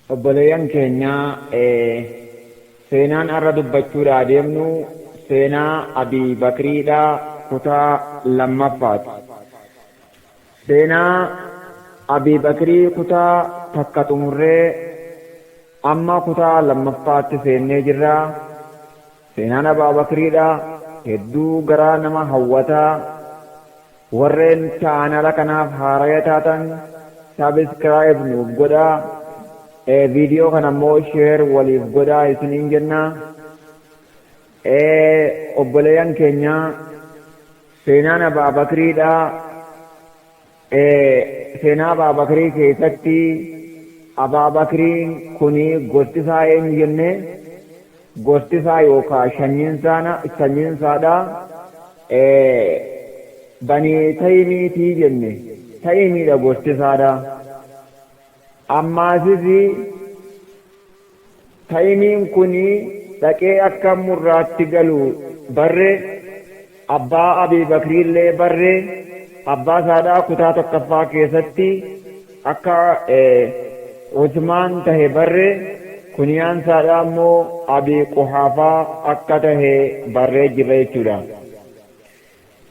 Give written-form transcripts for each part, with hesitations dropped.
Obboleeyyan keenya seenaan har'a dubbachuudhaa deemnu seenaa Abii Bakriidha kutaa lammaffaati. Seenaa Abii Bakrii kutaa takka xumurree amma kutaa lammaffaatti seennee jirra. Seenaan Abaa Bakriidha hedduu garaa nama hawwata. Warreen chaanala kanaaf haaraya taatan subscribe nuuf godhaa. Viidiyoo kana immoo share waliif godhaa isiniin jenna. Obboleeyyan keenya seenaan Abaa Bakriidha. Seenaa Abaa Bakrii keessatti Abaa Bakriin kuni gosti isaa eenyu jennee? Gosti isaa yookaa sanyiin isaadha Banii Taymiitii jenne. Taymiidha gosti isaadha. Ammaasis Taymiin kuni dhaqee akka Murraatti galu barre, abbaa Abii Bakriillee barre, abbaa isaadhaa kutaa tokkaffaa keessatti akka Usmaan tahe barre, kuniyaan isaadhaa immoo Abii Quhaafaa akka tahe barree jirra jechuudha.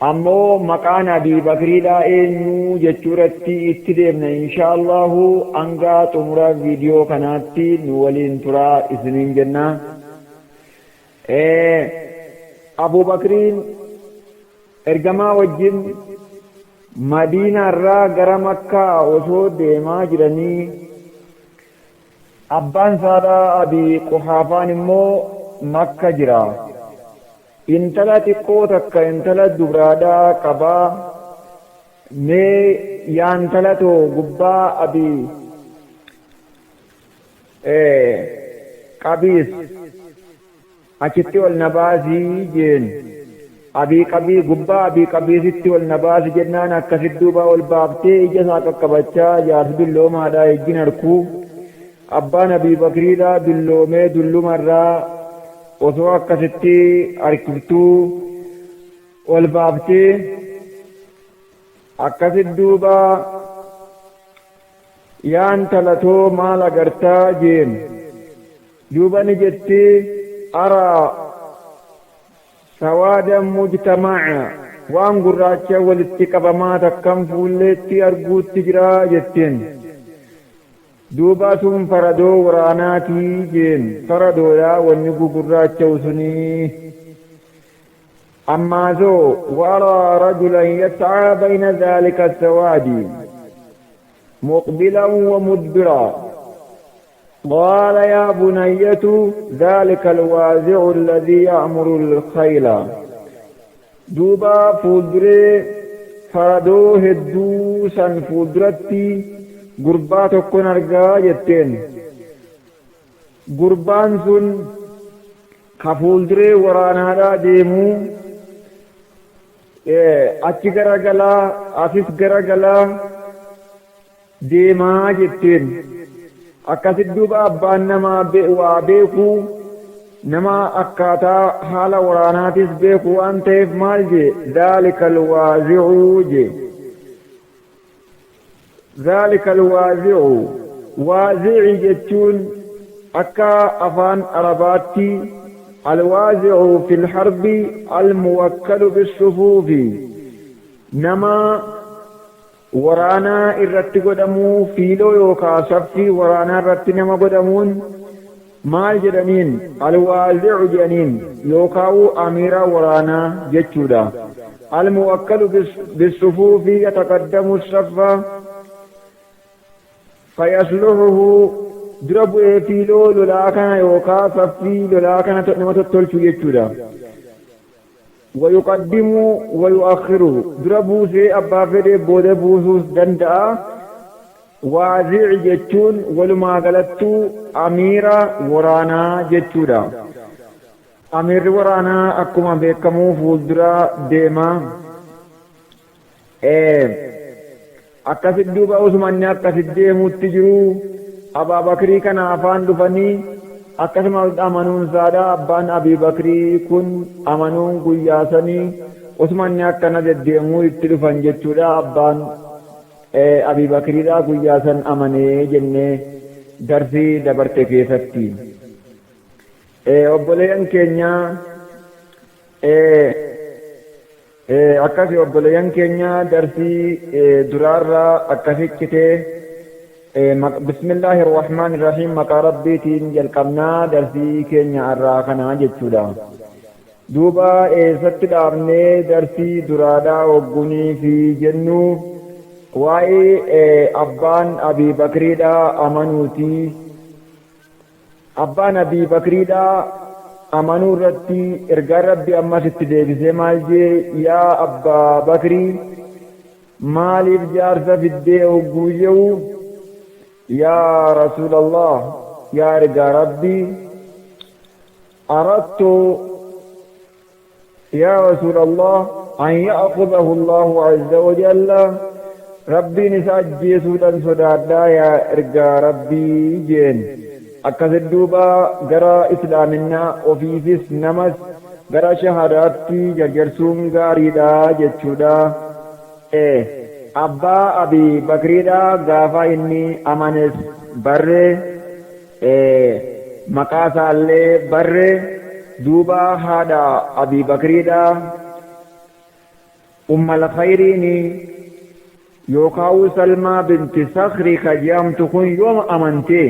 Ammoo maqaan Abii Bakriidhaa eenyu jechuurratti itti deemna inshaa Allaahu hanga xumura viidiyoo kanaatti nu waliin turaa isiniin jenna. Abuu Bakriin ergamaa wajjin Madiinaarraa gara Makkaa osoo deemaa jiranii abbaan isaadhaa Abii Quhaafaan immoo Makka jira. Intala xiqqoo takka intala dubraadhaa qabaa mee yaantala too gubbaa abi qabiis achitti ol na baasii jeen abii qabii gubbaa abii qabiisitti ol na baasi jennaan akkasit duuba ol baaftee ija isaa qaqqabachaa jaarsi dulloomaadhaa ijjin arkuu Abbaan Abii Bakriidhaa dulloomee dullumarraa osoo akkasitti harkiftuu ol baaftee akkasit duuba yaa intala too maal agartaa jeen duuba ni jetti araa Sawaada mujtama'a, waan gurraacha walitti qabamaa takkan fuulleetti arguutti jira jetteen. Duuba sun faradoo waraanaatii jeen, faradoodha wanni gugurraacha'u sunii. Ammaasoo wa araa rajulan yas'aa bayna dhaalika sawaadi muqbilan wa mudbiraa. قال يا بنية ذلك الوازع الذي يأمر الخيل دوبا فولدري faradoo hedduu san fuulduratti gurbaa tokkon argaa jetteen. Gurbaan sun ka fuulduree waraanaadhaa deemuu achi garagalaa asis garagalaa deemaa jetteen. Akkasit duuba abbaan nama waa beeku nama akkaataa haala waraanaatis beeku waan ta'eef maal jee dhaalikal waazi'uu jee. Dhaalikal waazi'u waazi'i jechuun akka afaan Arabaatti alwaazi'u fil harbi almuwakkalu bissufuufi nama waraanaa irratti godhamuu fiiloo yookaa saffii waraanaa irratti nama godhamuun maal jedhaniin alwaazi'u jedhaniin yookaa'uu amiira waraanaa jechuudha. Almuwakkalu bissufuufi yataqaddamu saffa fayasluhuhu dura bu'ee fiiloo lolaa kana yookaa saffii lolaa kana nama tottolchu jechuudha. Wayuqaddimu wayu'akhiru dura buusee abbaa fedhe booda buusuus danda'a. Waazi'i jechuun walumaa galattuu amiira waraanaa jechuudha. Amiirri waraanaa akkuma beekamuu fuuldura deema. Akkasit duuba osuma inni akkasit deemuutti jiruu Abaa Bakrii kana afaan dhufanii akkasuma amanuun isaadha abbaan Abii Bakrii kun amanuun guyyaa sanii osuma inni akkana deddeemuu itti dhufan jechuudha abbaan Abii Bakriidha guyyaa san amanee jennee. darsii dabarte keessatti. Obboleeyyan keenya akkasi obboleeyyan keenya darsii duraarraa akkasichitee bismillaahi irrahmaan irrahiim maqaa rabbiitiin jalqabnaa darsii keenya irraa kanaa jechuudha. Duuba eessatti dhaabnee darsii duraadhaa hoggunii fi jennu waa'ee abbaan Abii Bakriidhaa amanuuti. Abbaan Abii Bakriidhaa amanuu irratti ergaan Rabbi ammas itti deebisee maal jee yaa Abbaa Bakrii maaliif jaarsa fiddee hogguu je'u yaa Rasuulallah yaa ergaa Rabbii aradtu yaa Rasuulallah an ya'khudhahu Allahu azza wa jalla Rabbiin isa ajjeesuudhan sodaadhaa yaa ergaa Rabbii jeen akkasit duuba gara islaaminaa ofiifis namas gara shahadaatti jarjarsuun gaariidha jechuudha. Abbaa Abi Bakriidha gaafa inni amanes barre maqaa isaallee barre duuba haadha Abi Bakriidha Ummal Khayriini yookaa'uu Salmaa binti Sakhri ka je'amtu kun yoom amante?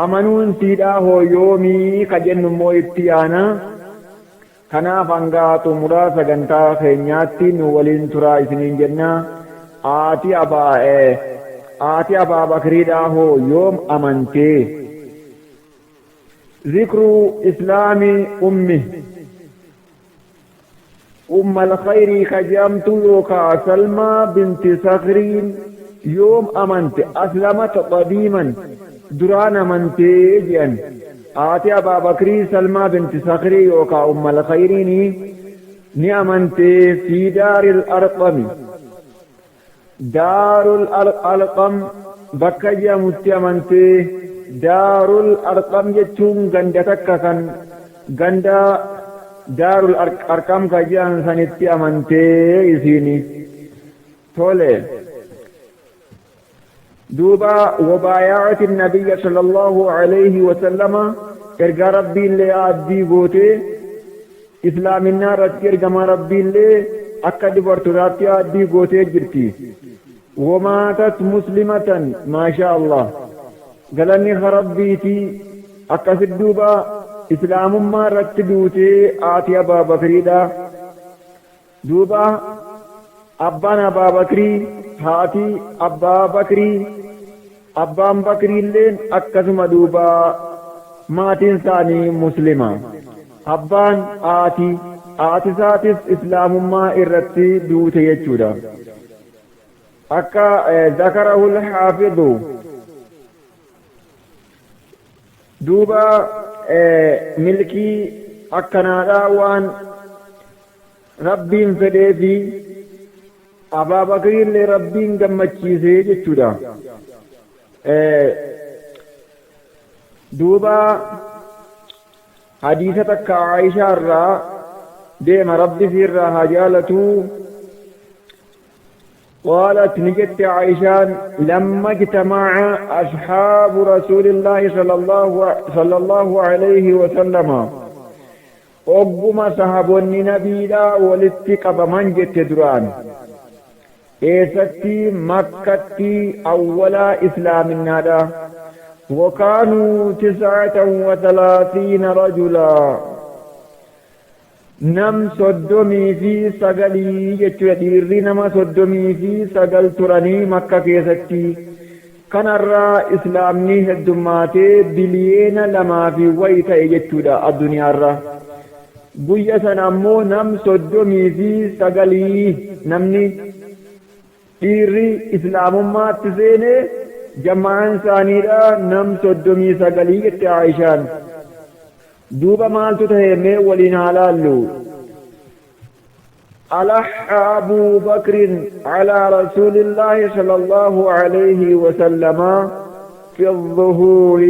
Amanuun siidhaa hoo yoomii ka jennu immoo itti yaana. Kanaaf hanga xumura sagantaa keenyaatti nu waliin turaa isiniin jenna. Haati Abaa haati Abaa Bakriidhaa hoo yoom amante? Zikru Islaami ummi. Ummal Khayrii ka je'amtu yookaa Salmaa binti Sakhriin yoom amante aslamat qadiiman duraan amantee je'an. Haati Abaa Bakrii Salmaa binti Sakhrii yookaa Ummal Khayriini ni amante fi daaril arqami daarul arqam bakka je'amutti amantee daarul arqam jechuun ganda takka kan ganda daarul arqam ka je'an sanitti amantee isiini tole. Duuba wabaayaati nabiyya sallallahu alayhi wasallama ergaa rabbiillee aaddii gootee islaaminaa irratti ergamaa rabbiillee akka dubartootaatti aaddii gootee jirti. Wamaatat muslimatan maashaa Allah galanni rabbiiti akkasit duuba islaamummaa irratti duutee haati Abaa Bakriidha. Duuba abbaan Abaa Bakrii haati Abbaa Bakrii abbaan Bakriilleen akkasuma duuba maatiin isaanii muslima. Abbaan haati haati isaatis islaamummaa irratti duute jechuudha. Akka zakarahul haafidu duuba milkii akkanaadhaa waan Rabbiin fedheefi Abaa Bakriillee Rabbiin gammachiisee jechuudha. Duuba hadiisa takka Aayishaa irraa deema Rabbi siirraa haa jaalatuu قالت نجت عائشان لما اجتمع أصحاب رسول الله صلى الله عليه وسلم Ogguma sahabonni nabiidhaa walitti qabaman jette duraan. Eessatti makkatti awwala islaaminnaadha. Wakaanuu tis'atan wa thalaathiina rajulaa. Nam 39 jechuudha dhiirri nama 39 turanii makka keessatti. Kanarraa islaamni heddummaatee biliyeena lamaa fi wayi ta'e jechuudha addunyaarra. Guyya sana ammoo nam 39 namni dhiirri islaamummaatti seene jama'aan isaaniidha nam 39 jette Aayishaan. Duuba maaltu tahe mee waliin haa laallu. ألح أبو بكر على رسول الله صلى الله عليه وسلم في الظهور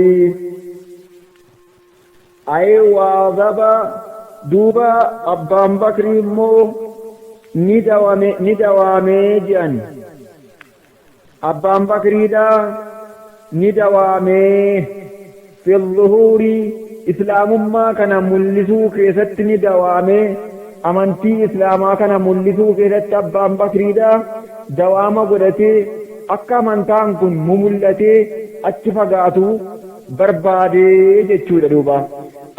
أي واظب دوبا أبان بكر مو ندوامي جان أبان بكر دا ni dawaamee fi dhuhuuri islaamummaa kana mul'isuu keessatti ni dawaamee amantii islaamaa kana mul'isuu keessatti abbaan bakriidha dawaama godhatee akka amantaan kun mumul'atee achi fagaatu barbaadee jechuudha duuba.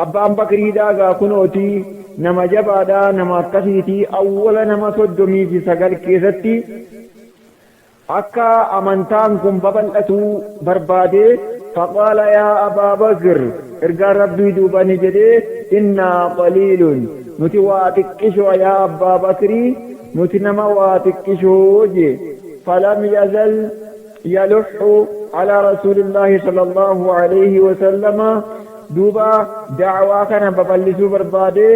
Abbaan bakriidhaa gaa kunootii nama jabaadhaa nama akkasiitii awwala nama 39 keessatti akka amantaan kun babal'atu barbaadee faqaala yaa abaa bakr ergaan rabbii duuba ni jedhee innaa qaliilun nuti waa xiqqishoo yaa abbaa bakrii nuti nama waa xiqqishoo jee falam yazal yaluxu alaa rasuulillaahi sallallahu alayhi wasallama duuba da'waa kana babal'isuu barbaadee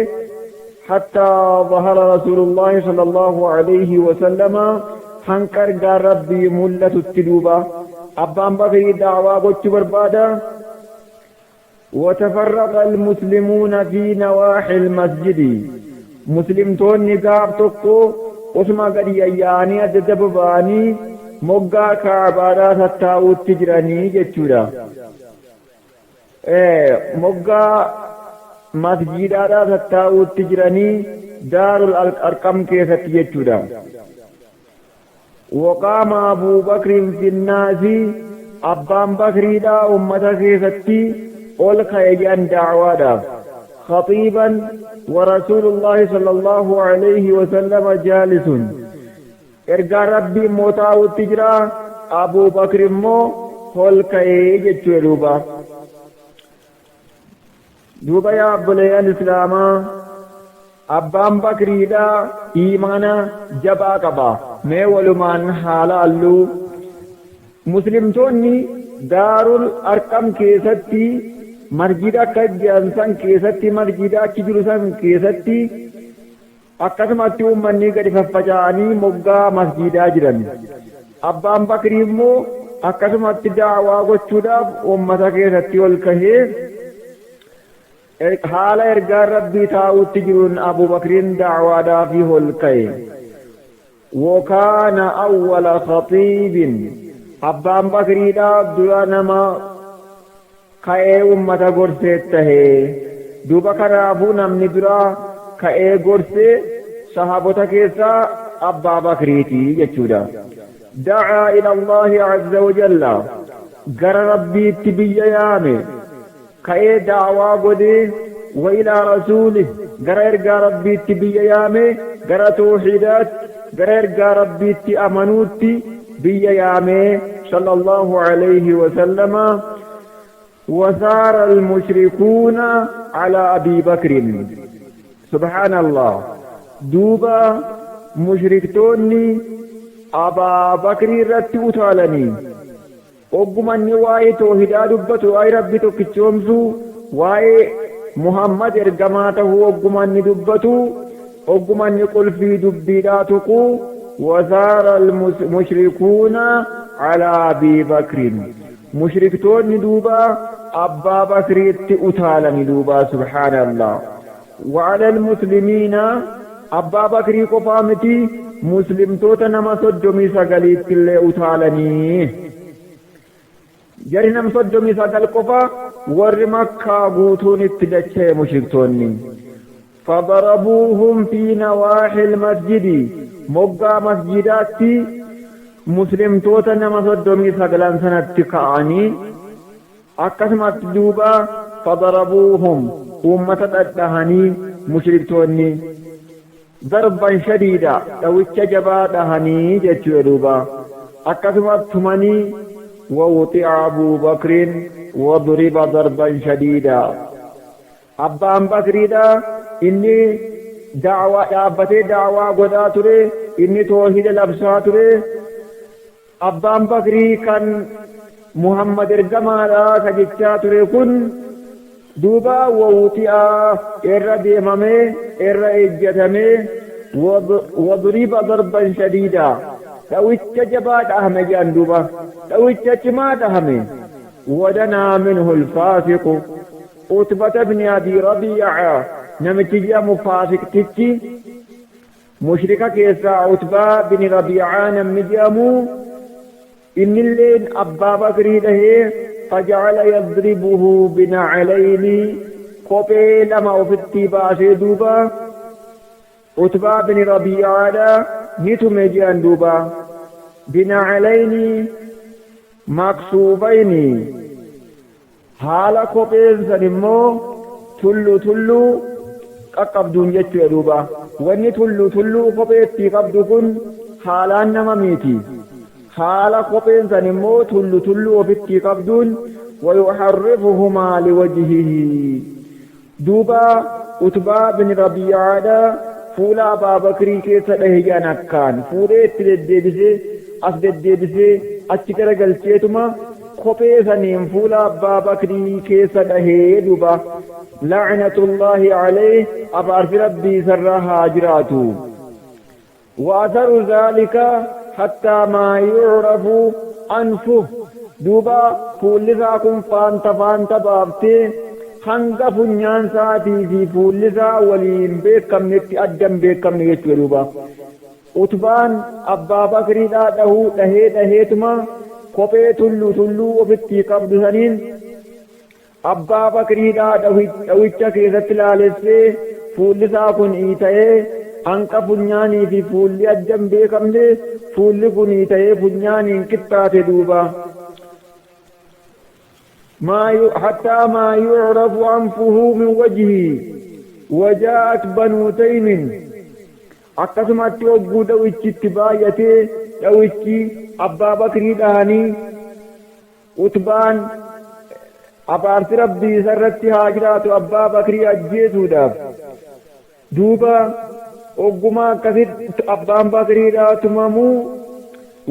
hattaa zahara rasuulullaahi sallallahu alayhi wasallama hanqa ergaan rabbii mul'atutti duuba abbaan bakrii da'waa gochuu barbaada. وتفرق المسلمون في نواحي المسجد مسلمتوني gaaf tokko osuma gadi yayyaanii adda adda baba'anii moggaa kaabaadhaa tattaa'uutti jiranii jechuudha. Moggaa masjiidaadhaa tattaa'uutti jiranii daarul arqam keessatti jechuudha. وقام أبو بكر في الناس أبان بكريدا أمة keessatti ol ka'e jedhan da'waadhaaf خطيبا ورسول الله صلى الله عليه وسلم جالس ergaan rabbii immoo taa'utti jira Abuu Bakr immoo ol ka'ee jechuudha duuba. Duuba yaa obboleeyyan islaamaa abbaan bakriidha iimaana jabaa qaba. Mee walumaan haa laalluu muslimtoonni daarul arqam keessatti masjida akka jiran san keessatti masjida achi jiru san keessatti akkasumatti uummanni gadi faffaca'anii moggaa masjidaa jiran. Abbaan bakrii immoo akkasumatti da'waa gochuudhaaf uummata keessatti ol kahee haala ergaan rabbii taa'utti jiruun Abu Bakriin da'waadhaaf ol ka'e. وكان أول خطيب abbaan bakriidhaaf dura nama ka'ee ummata gorsee tahee duuba kanaafuu namni dura ka'ee gorsee sahaabota keessaa abbaa bakriiti jechuudha. دعا إلى الله عز وجل gara rabbiitti biyya yaame ka'ee da'waa godhee وإلى رسوله gara ergaa rabbiitti biyya yaame gara tawxiidaatti gara ergaa rabbiitti amanuutti biyya yaame صلى الله عليه وسلم. وثار المشركون على أبي بكر سبحان الله دوبا مشركتوني أبا بكر irratti utaalanii oggumanni waa'ee toohidaa dubbatu waa'ee rabbi tokkichoomsuu waa'ee Muhammad ergamaa tahuu oggumanni dubbatu oggumanni qulfii dubbiidhaa tuqu وثار المشركون على أبي بكر mushriktoonni duuba abbaa bakriitti utaalani duuba سبحان الله وعلى المسلمين abbaa bakrii qofaa miti muslimtoota nama 39tti illee utaalanii jari nam 39 qofa warri makkaa guutuun itti dacha'e mushriktoonni. فضربوهم في نواحي المسجد moggaa masjidaatti muslimtoota nama 39 sanatti ka'anii akkasumatti duuba فضربوهم uummata dhadhahanii mushriktoonni ضربا شديدا dhawicha jabaa dhahanii jechuudha duuba akkasumatti tumanii ووطئ أبو بكر وضرب ضربا شديدا abbaan bakriidha inni da'waa dhaabbatee da'waa godhaa ture inni toohida labsaa ture abbaan bakrii kan Muhammad ergamaadha ka jechaa ture kun duuba ووطئ irra deemamee irra ejjatamee وضرب ضربا شديدا dhawicha jabaa dhahame jedhan duuba dhawicha cimaa dhahame. ودنا منه الفاسق عتبة بن أبي ربيعة namichi jedhamu faasiqtichi mushrika keessaa Utbaa bin Rabiicaa namni jedhamu Innilleen Abbaa Bakrii dhahee faja'ala yadribuhu bina'alayni kophee lama ofittii baasee duuba Utbaa bin Rabii'aadha ni tume je'an duuba bina'alayni maksuufayni haala kopheen san immoo tullu tulluu qaqqabduun jechuudha duuba. Wanni tullu tulluu kopheettii qabdu kun haalaan nama miiti. Haala kopheen san immoo tullu tulluu ofittii qabduun wayuharrifuhumaa liwajhihi. Duuba Utbaa bin Rabii'aadha fuula Abaa Bakrii keessa dhahe jedhan akkaan fuudhee itti deddeebisee as deddeebisee achi garagalcheetuma kophee saniin fuula Abbaa Bakrii keessa dhahee duuba la'natullaahi alayh abaarsi Rabbii isarra haa jiraatu. Wa atharu dhaalika hattaa maa yu'rafu anfuh duuba fuulli isaa kun faanta faanta baaftee hanga funyaan isaatii fi fuulli isaa walii hin beekamnetti adda hin beekamne jechuudha duuba. Utbaan Abbaa Bakriidhaa dhahuu dhahee dhaheetuma kophee tullu tulluu ofittii qabdu saniin Abbaa Bakriidhaa dhawicha keessatti laalessee fuulli isaa kun iita'ee hanqa funyaanii fi fuulli adda hin beekamne fuulli kun iita'ee funyaaniin qixxaate duuba. Hattaa maa yu'rafu anfuhu min wajhii wajaa'at banuu taymin akkasumatti hogguu dhawichi itti baay'atee dhawichi Abbaa Bakrii dhahanii Utbaan abaarsi Rabbii isarratti haa jiraatu Abbaa Bakrii ajjeesuudhaaf. Duuba ogguma akkasitti Abbaan Bakriidhaa tumamuu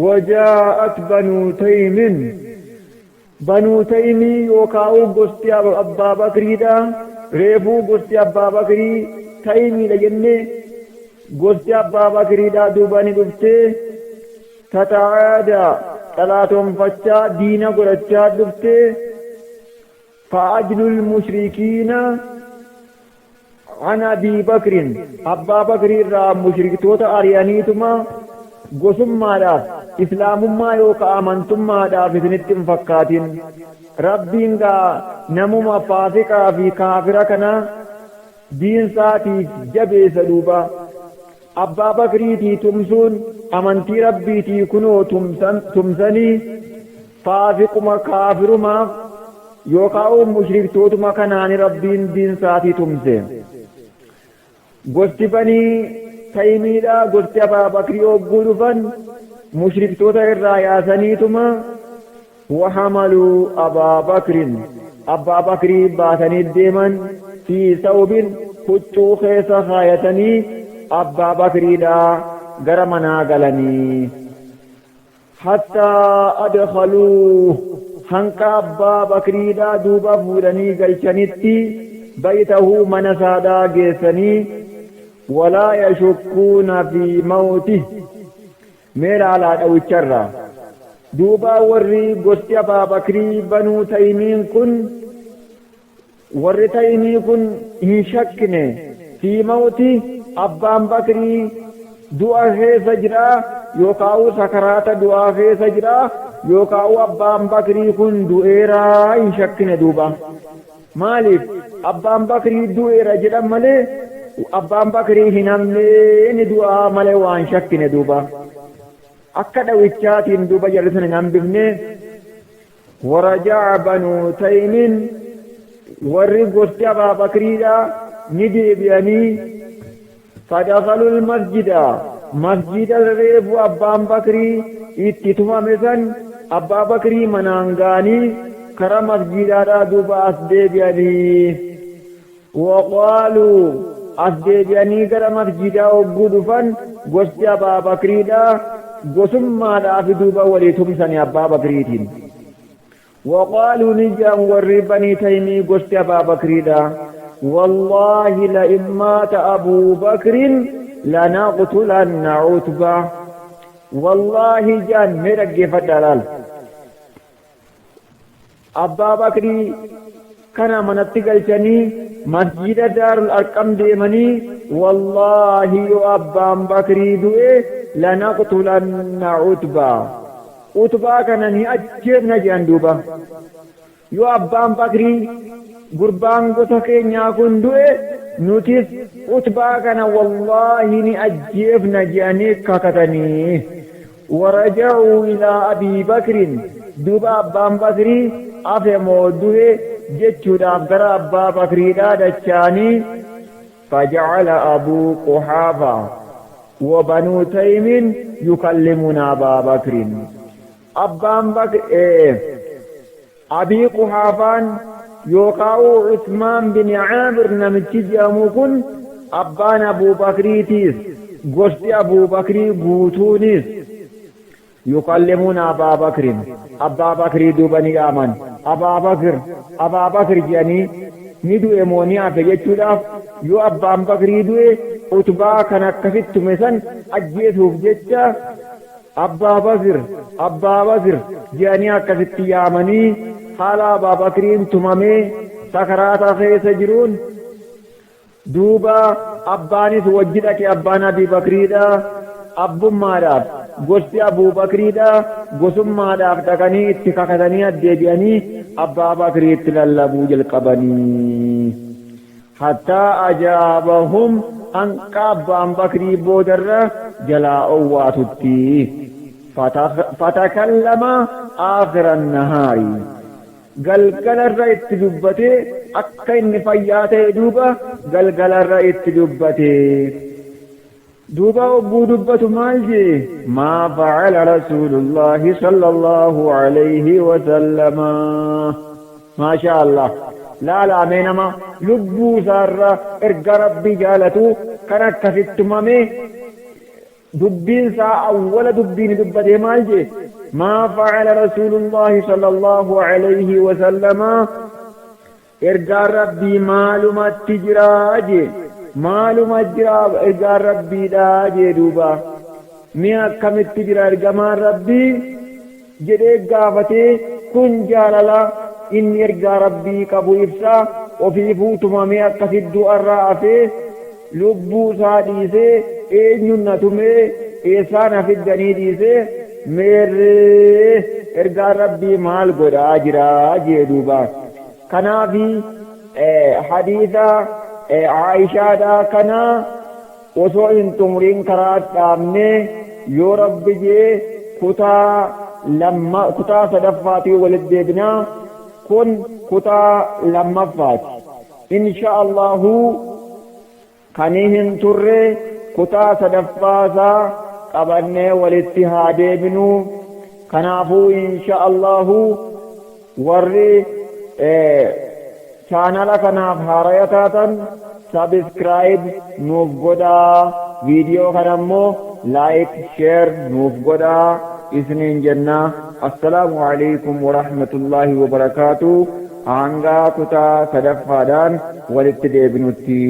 wajaa'at banuu taymin banuu taymii yookaa'uu gosti Abbaa Bakriidhaa reefuu gosti Abbaa Bakrii taymiidha jenne gosti Abbaa Bakriidhaa duuba ni dhuftee tata'aadaa, xalaatonfachaa, diina godhachaa dhufte, fa'ajlul mushrikiina an Abii Bakrin, Abbaa Bakrii irraa mushriktoota ari'aniituma gosummaadhaaf, islaamummaa yookaa amantummaadhaaf isinitti hin fakkaatin. Rabbiin gaa namuma faasiqaa fi kaafira kana diin isaatiif jabeessa duuba. Abbaa Bakriitii tumsuun amantii Rabbiitii kunoo tumsanii faasiquma kaafirumaaf yookaa mushriktootuma kanaani Rabbiin diinsaatii tumse. Gosti Banii Taymiidhaa gosti Abaa Bakrii hogguu dhufan mushriktoota irraa yaasaniituma wahamaluu Abaa Bakrin Abbaa Bakrii baatanii deeman fi sawbin huccuu keessa kaayatanii Abbaa Bakriidhaa gara manaa galanii. Hattaa adkhaluu hanqa Abbaa Bakriidhaa duuba fuudhanii galchanitti baytahuu mana isaadhaa geessanii walaa yashukkuuna fi mawtih Mee laalaa dhawicharraa. Duuba warri gosti Abaa Bakrii Banuu Taymiin kun warri Taymii kun hin shakkine fii mawti Abbaan Bakrii du'a keessa jira yookaa'uu sakaraata du'aa keessa jira yookaa'uu Abbaan Bakrii kun du'eeraa hin shakkine duuba. Maaliif Abbaan Bakrii du'eera jedhan malee Abbaan Bakrii hin hafne ni du'aa malee waan shakkine duuba. Akka dhawichaatiin duuba jarri sun hin hambifne waraja'a banuu taymin warri gosti Abaa Bakriidha ni deebi'anii fadakalul masjida masjida reefu Abbaan Bakrii itti tumame san Abbaa Bakrii manaan ga'anii kara masjidaadhaa duuba as deebi'anii waqaaluu as deebi'anii gara masjidaa hogguu dhufan gosti Abbaa Bakriidha gosummaadhaafi duuba walii tumsanii Abbaa Bakriitiin. Waqaaluu ni je'an warri Banii Taymii gosti Abaa Bakriidha, Wallaahi la'in maata Abuu Bakrin lanaqtulanna Utbah. Wallaahi je'an mee dhaggeeffadhaa laal. Abbaa Bakrii kana manatti galchanii masjiida Daarul Arqam deemanii wallaahi yoo Abbaan Bakrii du'e lanaqtulanna Utbah. Utbaa kana ni ajjeefna jedhan duuba. Yoo abbaan Bakrii gurbaan gosa keenyaa kun du'e nutis Utbaa kana wallaahi ni ajjeefna jedhanii kakatanii. Waraja'uu ilaa Abii Bakrin duuba abbaan Bakrii hafe moo du'e jechuudhaaf gara abbaa Bakriidhaa dachaanii. Faja'ala Abuu Quhaafaa wa Banuu Taymin yukallimuuna Abaa Bakrin. Abbaan Bakr Abii Quhaafaan yookaa'uu Usmaan bin Aamir namichi je'amu kun abbaan Abuu Bakriitiis gosti Abuu Bakrii guutuunis yukallimuuna Abaa Bakrin Abbaa Bakrii duuba ni yaaman. Abaa Bakr Abaa Bakr je'anii ni du'e moo ni hafe jechuudhaaf yoo abbaan Bakrii du'e Utbaa kan akkasitti tume san ajjeesuuf jecha Abbaa Bakr, Abbaa Bakr je'anii akkasitti yaamanii haala Abaa Bakriin tumamee sakaraata keessa jiruun duuba abbaanis wajji dhaqe abbaan Abii Bakriidha abbummaadhaaf gosti Abuu Bakriidha gosummaadhaaf dhaqanii itti kakatanii addeebi'anii Abbaa Bakriitti lallabuu jalqabanii. Hattaa ajaabahum hanqa abbaan bakrii boodarra jalaa owwaatutti. Fatakallama aakhira nahaari. Galgalarra itti dubbate akka inni fayyaa ta'e duuba galgalarra itti dubbate. Duuba hogguu dubbatu maal jee? Maa facala rasuulullaahi sallallaahu alayhi wasallama. Maashaa Allah. Laalaa mee nama lubbuu isaarra erga Rabbii jaalatu kan akkasitti tumame dubbiin isaa awwala dubbii ni dubbatee maal jee? Maa facala rasuulullaahi sallallaahu alayhi wasallama. Ergaan Rabbii maalumatti jira jee. Maaluma jira ergaan Rabbiidha jee duuba. Mee akkamitti jira ergamaan Rabbii jedhee gaafatee kun jaalala inni ergaa Rabbii qabu ibsa ofiifuu tumamee akkasitti du'arraa hafee lubbuu isaa dhiisee eenyuun na tumee eessaa na fiddanii dhiisee meerree ergaan Rabbii maal godhaa jira jee duuba. Kanaafi hadiisa Aayishaadhaa kana osoo hin xumuriin karaa dhaabnee yoo Rabbi jee kutaa lamma kutaa sadaffaatiin walitti deebinaa kun kutaa lammaffaati. Insha Allahu kanii hin turre kutaa sadaffaa isaa qabannee walitti haa deebinu. Kanaafuu insha Allahu warri chaanala kanaaf haaraya taatan subscribe nuuf godhaa viidiyoo kana immoo like share nuuf godhaa isiniin jenna. Assalaamu alaikum warahmatullaahi wabarakaatu. Hanga kutaa sadaffaadhaan walitti deebinutti.